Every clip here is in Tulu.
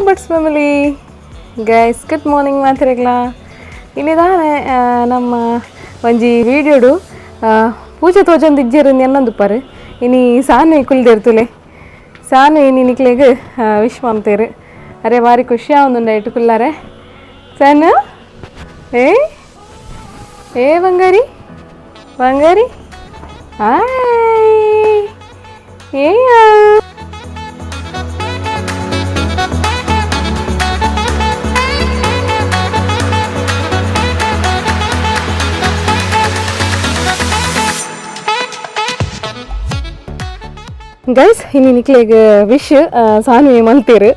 Bhats family guys, good morning ಮಾತಿರಗ್ಲಾ. ಇನ್ನಿದಾನೆ ನಮ್ಮ ಒಂಜಿ ವೀಡಿಯೋಡು ಪೂಜೆ ತೋಜೊಂದು ಇಜ್ಜೆರು ಎನ್ನೊಂದುಪ್ಪಾರು. ಇನಿ ಸಾನು ಕುಲ್ದೇರ್ತುಲೆ ಸಾನು ಇನಿ ನಿಕ್ಲೆಗ್ ವಿಶ್ ಮಾಡ್ತೇರು. ಅರೆ ಬಾರಿ ಖುಷಿ ಆವೊಂದುಂಡು ಕುಲ್ಲಾರೆ. ಸಾನು ಏ ಏ ಬಂಗಾರಿ ಬಂಗಾರಿ ಹಾಯ್ ಏ. ಗೈಸ್, ಇನಿ ನಿಕ್ಲೆಗ್ ವಿಶ್ ಸಾನ್ವಿ ಮಲ್ತೇರು.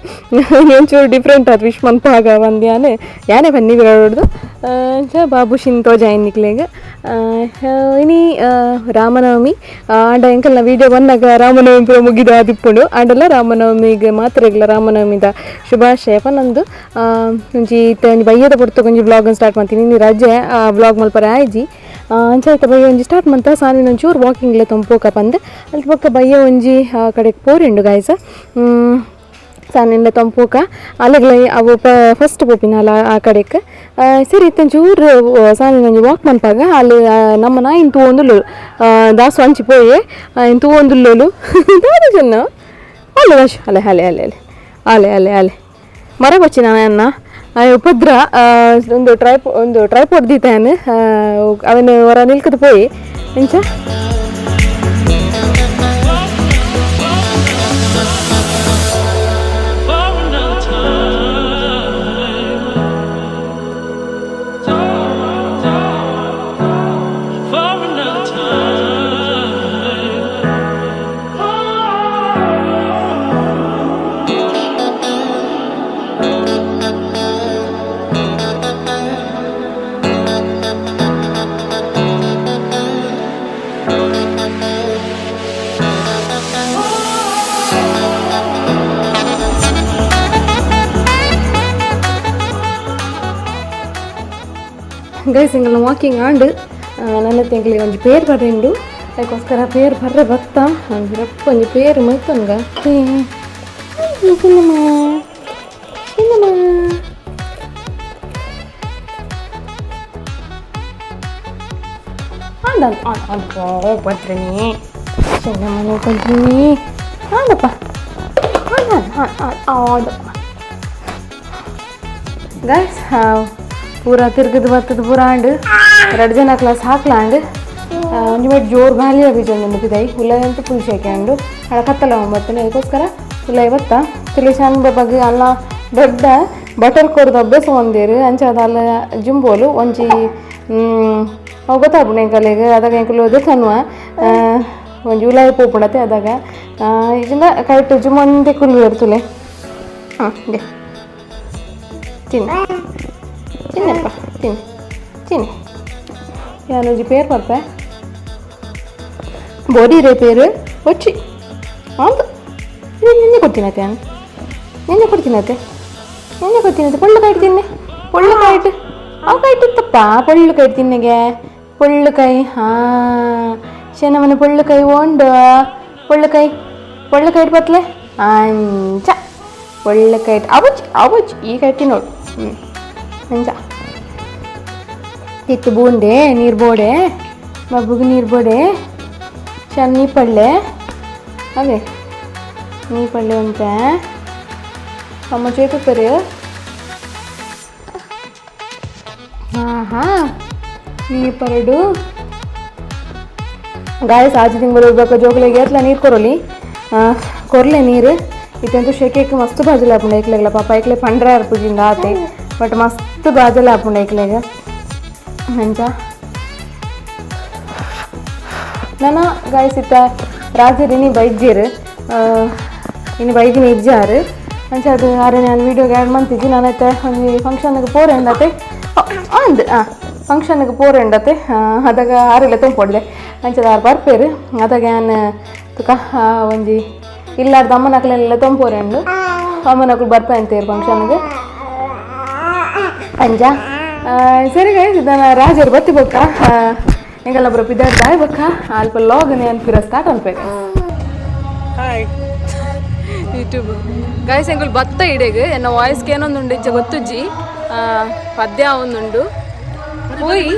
ಒಂಚೂರು ಡಿಫ್ರೆಂಟ್ ಆದ್ ವಿಶ್ ಮನ್ಪಾಗ ಒಂದ್ ಯಾನೆ ಯಾನೆ ಬನ್ನಿ ಬಿರೊಡ್ದು ಚ ಬಾಬುಷಿನ್ ತೋಜಾಯಿನ್ ನಿಕ್ಲೆಗ್. ಇನಿ ರಾಮನವಮಿ ಆಂಡ ಎಂಕಲ್ನ ವೀಡಿಯೋ ಬನ್ನಗ ರಾಮನವಮಿ ಪೂರ ಮುಗಿದ ಆದಿಪ್ಪುಂಡು. ಆಂಡಲ ರಾಮನವಮಿಗ್ ಮಾತ್ರೆಗ್ಲ ರಾಮನವಮಿದ ಶುಭಾಶಯ ಪನೊಂದು ಒಂಜಿ ಇತ್ತೆ ಒಂಜಿ ಬಯ್ಯದ ಪೊರ್ತುಗ್ ಒಂಜಿ ವ್ಲಾಗ್ ಸ್ಟಾರ್ಟ್ ಮಲ್ತೀನಿ. ಇನಿ ರಜೆ, ವ್ಲಾಗ್ ಮಲ್ಪರೆ ಆಯ್ಜಿ. ಅಂಚ ಇತ್ತೆ ಬಯ್ಯ ಒಂಜಿ ಸ್ಟಾರ್ಟ್ ಮಂತ ಸಾನ್ವಿನ ಒಂಚೂರು ವಾಕಿಂಗ್ಲ ತೊಂಪೋಕ ಪಂದ್ ಅಲ್ಪ ಬೊಕ್ಕ ಬಯ್ಯ ಒಂಜಿ ಕಡೆಕ್ ಪೋರಿಂಡು ಗಾಯ್ಸ. ಸಾನಿಂದ ತಂಪೋಕ ಅಲೆಗ್ಲ ಅವು ಫಸ್ಟ್ ಪೋಪಿನ ಅಲ್ಲ ಆ ಕಡೆಕ್. ಸರಿ ಇತ್ತೆ ಒಂಚೂರು ಸಾನಿನ ಒಂಜಿ ವಾಕ್ ಮನ್ಪಾಗ ಅಲ್ಲಿ ನಮ್ಮ ನಾಯಿನ್ ತೂವೊಂದುಲ್ಲೋಲು. ದಾಸು ಅಂಚಿ ಪೋಯೆ ಇನ್ ತೂವೊಂದುಲ್ಲೋಲು. ದಾದ ಚೆನ್ನ ಅಲ್ಲ ದಾಶು ಅಲೆ ಅಲೆ ಅಲೆ ಅಲೆ ಅಲೆ ಅಲೆ ಅಲೆ ಮರ ಬಚ್ಚಿನ ಅನ್ನ ಉಪದ್ರ. ಒಂದು ಒಂದು ಟ್ರೈಪೋಡ್ ದೀತಾನೆ ಅವನು ಹೊರ ನಿಲ್ಕದ ಪೋಯಿ ಇಂಚ. For another time. For another time. Guys, ಎಂಕಲ್ನ walking ಆಂಡ್ ನನ್ನ ಎಂಕಲಿಗೆ ಒಂಜಿ ಪೇರ್ ಬರ್ರೆಂಡು. ಅದಕ್ಕೋಸ್ಕರ ಪೇರ್ ಬರ್ರೆ ಬತ್ತ ಒಂಜಿ ರಪ್ಪ ಒಂಜಿ ಪೇರ್ ಮಲ್ತೊನ್ಗ. ಚಿನ್ನಮ್ಮ ಚಿನ್ನಮ್ಮ ಆಂಡ ಆಂಡ್ ಬದ್ರಿನಿ ಚಿನ್ನಮ್ಮನ ಬದ್ರಿನಿ ಆಂಡಪ್ಪ ಆಂಡ ಆಂಡಪ್ಪ. ಗೈಸ್, ಪೂರ ತಿರ್ಗದು ಬತ್ತದ ಪೂರ ಆಂಡ್ ರಡ್ಡ್ ಜನ ಕ್ಲಾಸ್ ಹಾಕ್ಲಾಂಡ್. ಒಂಜಿ ಮೈಟ್ ಜೋರು ಗಾಳಿ ಬೀಜೊಂದು ಪಿದಾಯಿ ಉಲ್ಲಂತೂ ಫುಲ್ ಶೆಕೆ ಉಂಡು. ಅಡ ಕತ್ತಲ ಬತ್ತನೆ, ಅದಕ್ಕೋಸ್ಕರ ಉಲ್ಲ ಬತ್ತ ತಿಳಿಶಾನ್ ಬಗ್ಗೆ ಅಲ್ಲ ದೊಡ್ಡ ಬಟರ್ ಕೊರ್ದು ಅಭ್ಯಾಸ ಒಂದೇರು. ಅಂಚ ಅಲ್ಲ ಜುಂಬೋಲು ಒಂಜಿ ಅವು ಗೊತ್ತಾಪುಂಡು ಎಂಕಲೆಗ್. ಅದಾಗ ಎಂಕುಲು ದೆತೊನುವ ಒಂಜಿ ಉಲಾಯಿ ಪೋಪುಂಡತೆ. ಅದಾಗ ಇಜಿಂಡ ಕೈಟ್ ಜುಮ್ಮೊಂದೆ ಕುಲ್ಲು ಇರ್ತುಲೆ. ಹಾಂ ದೆ ತಿನ್ನು ತಿನ್ನಪ್ಪ ತಿನ್ನು ತಿನ್ನಿ. ಯಾನೊಂಜಿ ಪೇರ್ ಪರ್ಪೆ ಬೋಡಿ ರೇ ಪೇರು ಒಚ್ಚಿ ಅಂದು ನಿನ್ನೆ ಕೊಡ್ತೀನತ್ತೆ ನಾನು ನಿನ್ನೆ ಕೊಡ್ತೀನತ್ತೆ ನಿನ್ನೆ ಕೊಡ್ತೀನತ್ತೆ. ಪೊಳ್ಳು ಕಾಯ್ತು ತಿನ್ನೆ, ಪೊಳ್ಳು ಕಾಯ್ತು ಅವು ಕಾಯ್ತಿತ್ತಪ್ಪ. ಪೊಳ್ಳು ಕಾಯ್ತು ತಿನ್ನೆಗೆ ಪೊಳ್ಳು ಕಾಯಿ. ಹಾಂ ಶೇನಮನೆ ಪೊಳ್ಳು ಕಾಯಿ ಓಂಡು ಪೊಳ್ಳು ಕಾಯಿ ಪೊಳ್ಳು ಕಾಯ್ತು ಬತ್ಲೆ ಅಂಚ ಪೊಳ್ಳು ಕಾಯ್ತು ಅವಚ್ ಅವಚ್ ಈ ಕಾಯ್ತಿ ನೋಡು. ಹ್ಞೂ ಅಂಚ ತಿತ್ತು ಬೂಂಡೆ ನೀರು ಬೋಡೆ ಬಬ್ಬುಗೆ ನೀರು ಬೋಡೆ ಚಂದ ನೀ ಪಡ್ಲೆ ಅವೇ ನೀ ಪಡ್ಲೆ ಉಂಟೆ ಅಮ್ಮ ಚೇತು. ಹಾಂ ಹಾಂ ನೀ ಪರಡು. ಗಾಯಸ್, ಆಜಿ ತಿಂಗಳು ಬೇಕು ಜೋಕುಲೆಗ್ ಏತ್ಲ ನೀರು ಕೊರೊಲಿ ಕೊರ್ಲೆ ನೀರು. ಇತ್ತಂತೂ ಶೆಕೆಕ್ ಮಸ್ತ್ ಬಾಜಲ ಆಪುಂಡು ಐಕ್ಲೆಗ್ಲ. ಪಾಪ ಐಕ್ಲೆ ಪಂಡ್ರೆ ಅರ್ಪುಜಿಂದ ಆತೆ, ಬಟ್ ಮಸ್ತ್ ಬಾಜಲ ಆಪುಂಡು ಐಕ್ಲೆಗ್. ಅಂಚ ನನ ಗಾಯ್ಸ್, ಇತ್ತ ರಾಜರು ಇನಿ ಬೈದ್ಯರು, ಇನಿ ಬೈದಿನ ಇಜ್ಜಾರು. ಅಂಚ ಅದು ಆರೆ ನಾನು ವೀಡಿಯೋಗೆ ಆ್ಯಡ್ ಮಂತಿದ್ದಿ. ನಾನು ಒಂಜಿ ಫಂಕ್ಷನ್ಗೆ ಪೋರೆಂಡತೆ ಅಂದ್ ಫಂಕ್ಷನ್ಗೆ ಪೋರೆಂಡತೆ. ಅದಾಗ ಆರೆಲ್ಲ ತೊಂಪೊಡ್ಲೆ ಅಂಚದ ಆರು ಬರ್ಪೇರು. ಅದಾಗ ಯಾನ್ ತುಕ ಒಂಜಿ ಇಲ್ಲಾರ್ದ ಅಮ್ಮನಕ್ಲೆಲ್ಲ ತೊಂಪೋರೆಂಡು. ಅಮ್ಮನಕ್ಲು ಬರ್ಪೆ ಅಂತೀರು ಫಂಕ್ಷನ್ಗೆ ಅಂಜ. ಸರಿ ಗೈಸ್, ಇದನ್ನ ರಾಜರು ಬತ್ತಿ ಬೊಕ್ಕ ಎಂಕಲ್ನ ಬರೋ ಪಿದಾರ್ ದಾಯ್ ಬೊಕ್ಕ ಅಲ್ಪ ಲಾಗ್ ನೇನ್ ಪಿರ ಸ್ಟಾರ್ಟ್ ಅನ್ಪೆ. ಹಾಯ್. ಯೂಟ್ಯೂಬ್ ಗಾಯ್ಸ್ ಎಂಕುಲು ಬತ್ತ ಇಡೆಗ್ ಎನ್ನ ವಾಯ್ಸ್ ಏನೊಂದುಂಡು ಇಜ್ಜ ಗೊತ್ತುಜ್ಜಿ ಪದ್ಯ ಒಂದುಂಡು ಪೋಯಿ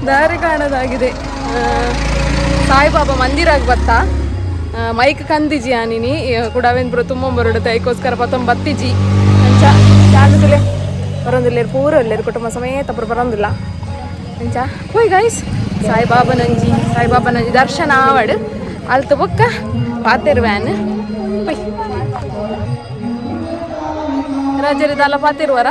ದಾರಿ ಕಾಣದಾಗಿದೆ. ಸಾಯಿಬಾಬಾ ಮಂದಿರಾಗ್ ಬತ್ತ ಮೈಕ್ ಕಂದಿಜಿ ಆನಿನಿ ಕುಡಾವೇನ್ ಪೂರ ತುಂಬೊಂಬರಡು ತೈಕೋಸ್ಕರ ಪತ್ತೊಂಬ ಬತ್ತಿಜಿ ಅಂಚ ಜಾಗದಲ್ಲೇ ಬರೋದಿಲ್ಲ ಪೂರ ಎಲ್ಲರು ಕುಟುಂಬ ಸಮೇತ ಪೂರ ಬರೋದಿಲ್ಲ ಅಂಚ ಹೋಯ್ ಗೈಸ್ ಸಾಯಿಬಾಬನಂಜಿ ಸಾಯಿಬಾಬನಂಜಿ ದರ್ಶನ ಆವಡ್ ಅಲ್ತ ಬೊಕ್ಕ ಪಾತೆರ್ ವ್ಯಾನ್ ಪೊಯ್ ರಾಜರು ದಾಲ ಪಾತೆರುವರ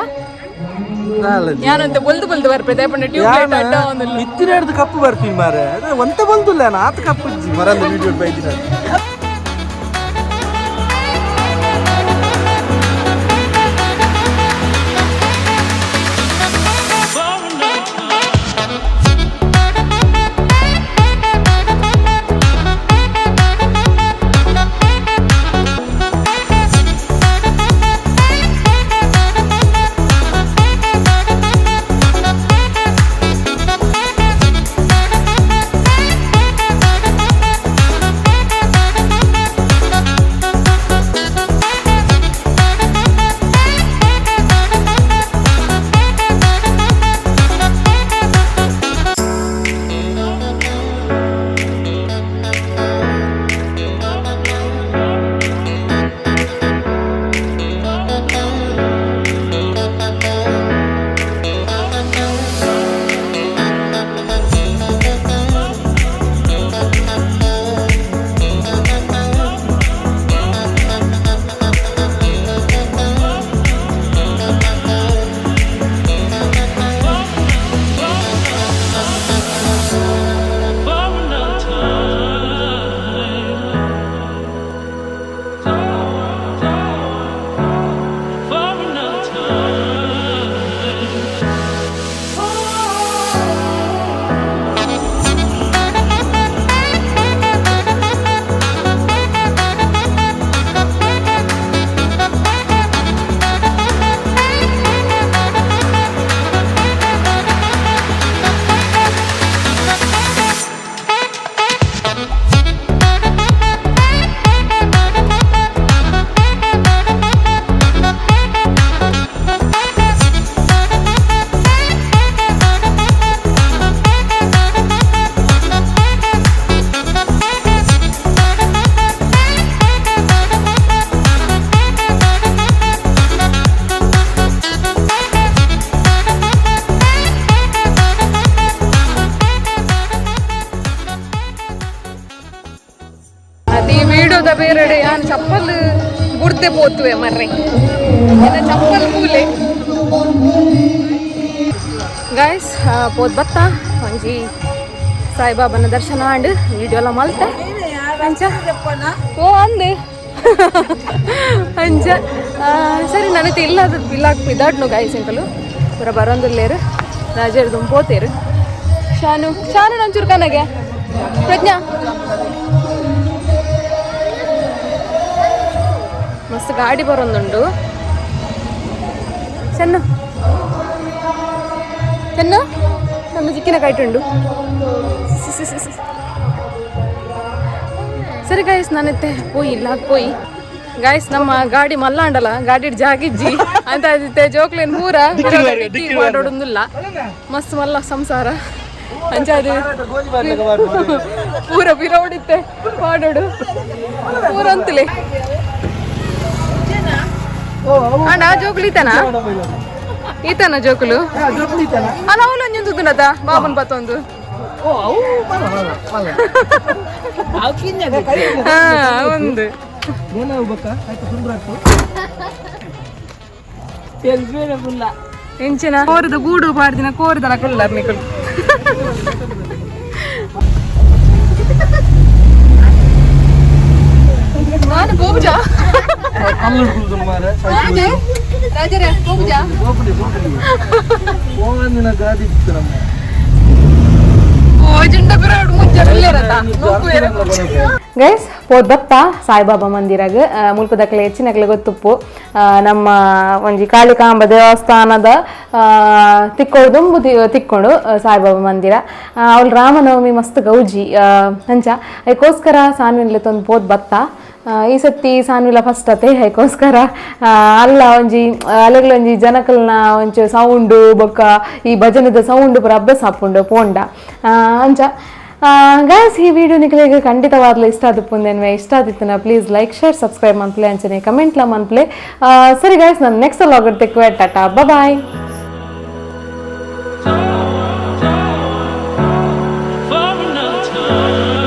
ಯಾನಂತೆ ಬೊಲ್ದು ಬೊಲ್ದು ಬರ್ಪೆ ಪಂಡ ಟ್ಯೂಬ್ ಲೈಟ್ ಅಡ್ಡ ಒಂದಿಲ್ಲ. ಇತ್ತಿನ ಕಪ್ಪು ಬರ್ತೀನಿ ಮಾರೆ ಒಂತ ಬಂದುಲ್ಲ ಆತ ಕಪ್ಪು ಮರಂದ ವಿಡಿಯೋ ಬೈದಿನ. For another time. For another time. For another time. ಅದು ಈ ವಿಡಿಯೋದ ಬೇರೆಡೆ ಯಾನ್ ಚಪ್ಪಲ್ ಬುಡ್ತೆ ಪೋತುವೆ ಮರ್ರೆ ಎನ್ನ ಚಪ್ಪಲ್ ಮೂಲೆ. ಗಾಯ್ಸ್ ಪೋದ್ ಬತ್ತ ಒಂಜಿ ಸಾಯಿಬಾಬನ ದರ್ಶನ ಆಂಡ್ ವಿಡಿಯೋ ಎಲ್ಲ ಮಲ್ತೆ ಅಂಚ ಓ ಅಂದೆ ಅಂಚ. ಸರಿ ನನಗೆ ಇಲ್ಲ ಅದು ಬಿಲ್ ಹಾಕ್ಪಿದಾಡ್ನು ಗಾಯ್ಸ್ ಎಂಕಲು ಪೂರ ಬರೋಂದಿಲ್ಲೇರು ರಾಜರು ದುಂಪೋತೇರು ಶಾನು ಶಾನು ನಂಚೂರು ಕನಗೆ ಪ್ರಜ್ಞಾ ಮಸ್ತ್ ಗಾಡಿ ಬರೋಂದುಂಡು. ಚೆನ್ನು ಚೆನ್ನು ನಮ್ಮ ಚಿಕ್ಕಿನ ಕೈಟುಂಡು. ಸರಿ ಗಾಯ್ಸ್ ನಾನೆತ್ತೆ ಪೋಯಿ ಇಲ್ಲ ಪೋಯಿ ಗಾಯ್ಸ್ ನಮ್ಮ ಗಾಡಿ ಮಲ್ಲಾಂಡಲ ಗಾಡಿ ಜಾಗಿಜ್ಜಿ ಅಂತ ಅದಿತ್ತೆ ಜೋಕ್ಲೇನ್ ಮೂರ ಡಿಕ್ಕಿ ಮಾಡೋಡೊಂದಿಲ್ಲ ಮಸ್ತ್ ಮಲ್ಲ ಸಂಸಾರ ಅಂಚ ಅದು ಪೂರ ಬಿರೋಡಿತ್ತೆ ಮಾಡೋಡು ಪೂರ ಅಂತಲೇ ಅಣ್ಣ ಜೋಕುಲು ಈತನ ಈತನ ಜೋಕುಲು ಅಲ್ಲ ಅವಳು ಒಂಜೊಂದು ತುದುನದ ಬಾಬನ್ ಬತ್ತೊಂದು. ಹಾ ಒಂದು ಎಂಚಿನ ಕೋರದ ಗೂಡು ಪಾಡ್ದಿನ ಕೋರಿದಲ ಕೊಲ್ಲಾರ್ ನಿಕುಲು. ನಾನು ಗೋಬುಜಾ ರಾಜರೇ ಗೋಬುಜಾ ಓಜುಂಡ ಬಿರಾಡು ಮುಂಚೆ. ಗೈಸ್, ಪೋದ್ ಬತ್ತ ಸಾಯಿಬಾಬಾ ಮಂದಿರಗ್. ಮುಲ್ಪದಕ್ಲೆ ಹೆಚ್ಚಿನಕ್ಲೆ ಗೊತ್ತುಪ್ಪು. ನಮ್ಮ ಒಂಜಿ ಕಾಳಿಕಾಂಬ ದೇವಸ್ಥಾನದ ತಿಕ್ಕೋಡು ದುಂಬು ತಿಕ್ಕೊಂಡು ಸಾಯಿಬಾಬಾ ಮಂದಿರ. ಅವ್ಲು ರಾಮನವಮಿ ಮಸ್ತ್ ಗೌಜಿ. ಅಂಚ ಐಕೋಸ್ಕರ ಸಾನ್ವಿನ್ಲೆ ತೊಂದು ಪೋದ್ ಬತ್ತ. ಈ ಸತಿ ಸಾನ್ವಿಲ ಫಸ್ಟ್ ಅತೆ, ಐಕೋಸ್ಕರ ಅಲ್ಲ ಒಂಜಿ ಅಲೆಗ್ಲ ಒಂಜಿ ಜನಕಲ್ನ ಒಂಚು ಸೌಂಡು ಬೊಕ್ಕ ಈ ಭಜನೆದ ಸೌಂಡ್ ಪೂರ ಅಭ್ಯಾಸ ಆಪುಂಡು ಪೋಂಡ. ಅಂಚ ಗೈಸ್, ಈ ವಿಡಿಯೋ ನಿಕ್ಲೆಗ್ ಖಂಡಿತವಾದ್ಲ ಇಷ್ಟ ಆದಿಪ್ಪುಂದೆನ್ವೆ. ಇಷ್ಟ ಆದಿತ್ತನ ಪ್ಲೀಸ್ ಲೈಕ್, ಶೇರ್, ಸಬ್ಸ್ಕ್ರೈಬ್ ಮನ್ಪುಲೆ, ಅಂಚನೆ ಕಮೆಂಟ್ಲ ಮನ್ಪುಲೆ. ಸರಿ ಗೈಸ್, ನಾನು ನೆಕ್ಸ್ಟ್ ವ್ಲಾಗ್ ತಿಕ್ಕುವೆ. ಟಾಟಾ, ಬಾಯ್.